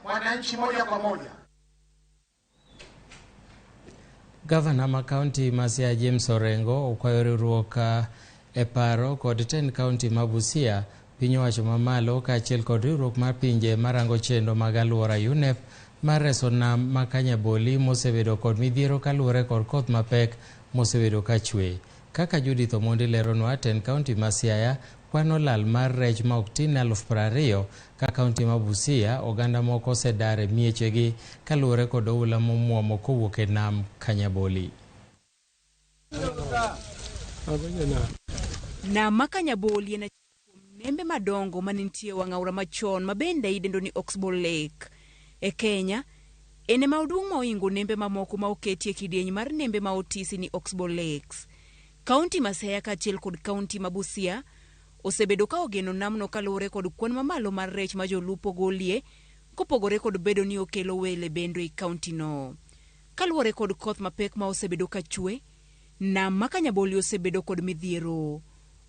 wananchi moja kwa moja. Gavana ma kaunti ma Siaya James Orengo okwayo riwruok e paro kod tend kaunti ma Busia, piny owacho mamalo kaachiel kod riwruok mar pinje marango chenro mag alwora UNEP mar reso nam ma Kanyaboli mosebedo kod midhiero kaluwore kod koth mapek mosebedo ka chwe. Kaka Judith Omondi leronwa, tend kaunti ma Siaya kwano lal mar rech ma ok tin ne 20,000 ka kaunti ma Busia oganda moko osedar e miechegi kaluwore kod oula momuomo kowuok e nam Kanyaboli. Nam ma Kanyaboli en achiel kuom nembe madongo manentie e wang' aora machon ma bende idendo ni Oxbow Lake. E Kenya, en ema oduong' ma ohingo nembe mamoko ma oketie kidieny mar nembe ma otisi ni Oxbow Lakes. Kaunti ma Siaya kaachiel kod kaunti ma Busia osebedo ka ogeno namno kaluwore kod kwan mamalo mar rech ma jolupo golie kopogore kod bedo ni okelo wele bendo e kaunti no. Kaluwore kod koth mapek ma osebedo ka chwe, nam ma Kanyaboli osebedo kod midhiero.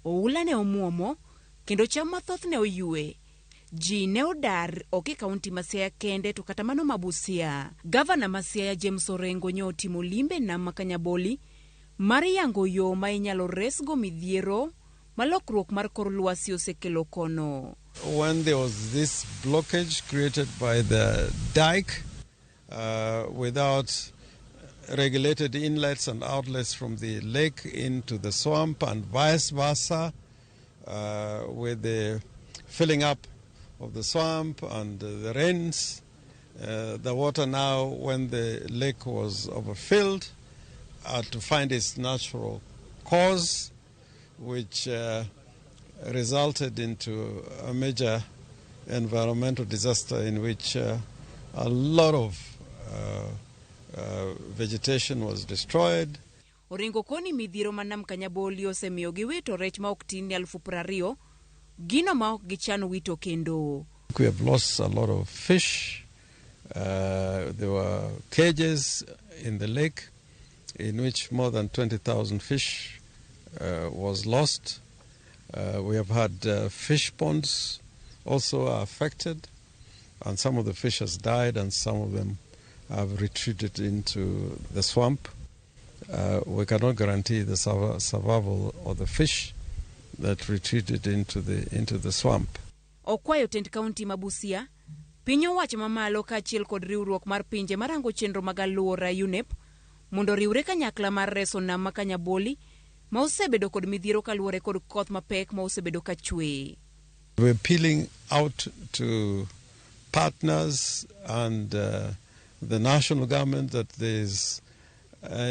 Oula ne omuomo kendo cham mathoth ne oywe. Ji ne odar ok e kaunti ma Siaya kende to kata mano ma Busia. Gavana ma Siaya James Orengo nyo otimo limbe e nam ma Kanyaboli mar yango yo ma inyalo resgo midhiero ma lokruok mar kor lwasi osekelo kono. When there was this blockage created by the dike without regulated inlets and outlets from the lake into the swamp and vice versa, with the filling up of the swamp and the rains, the water now, when the lake was overfilled, had to find its natural course, which resulted into a major environmental disaster in which a lot of vegetation was destroyed. Orengo koni midhiero ma nam Kanyaboli osemiyo giwito rech ma ok tin ne 20,000, gino ma ok gichano wito kendo. We have lost a lot of fish. There were cages in the lake in which more than 20,000 fish was lost. We have had fish ponds also affected, and some of the fish has died and some of them have retreated into the swamp. We cannot guarantee the survival of the fish that retreated into the swamp. Okwayo tend kaunti ma Busia, piny owacho mamalo kaachiel kod riwruok mar pinje marango chenro mag alwora UNEP mondo oriwre kanyakla mar reso nam ma Kanyaboli ma osebedo kod midhiero kaluwore kod koth mapek ma osebedo ka chwe. We're appealing out to partners and the national government that there's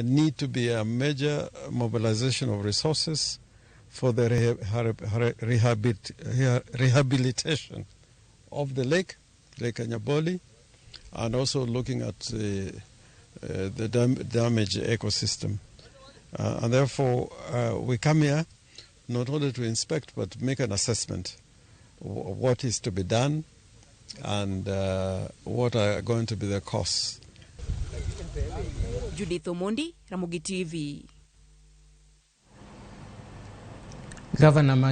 need to be a major mobilization of resources for the rehabilitation of the lake, Lake Kanyaboli, and also looking at the damaged ecosystem. And therefore, we come here not only to inspect, but make an assessment of what is to be done and what are going to be the costs. Judith Omondi, Ramogi TV. Governor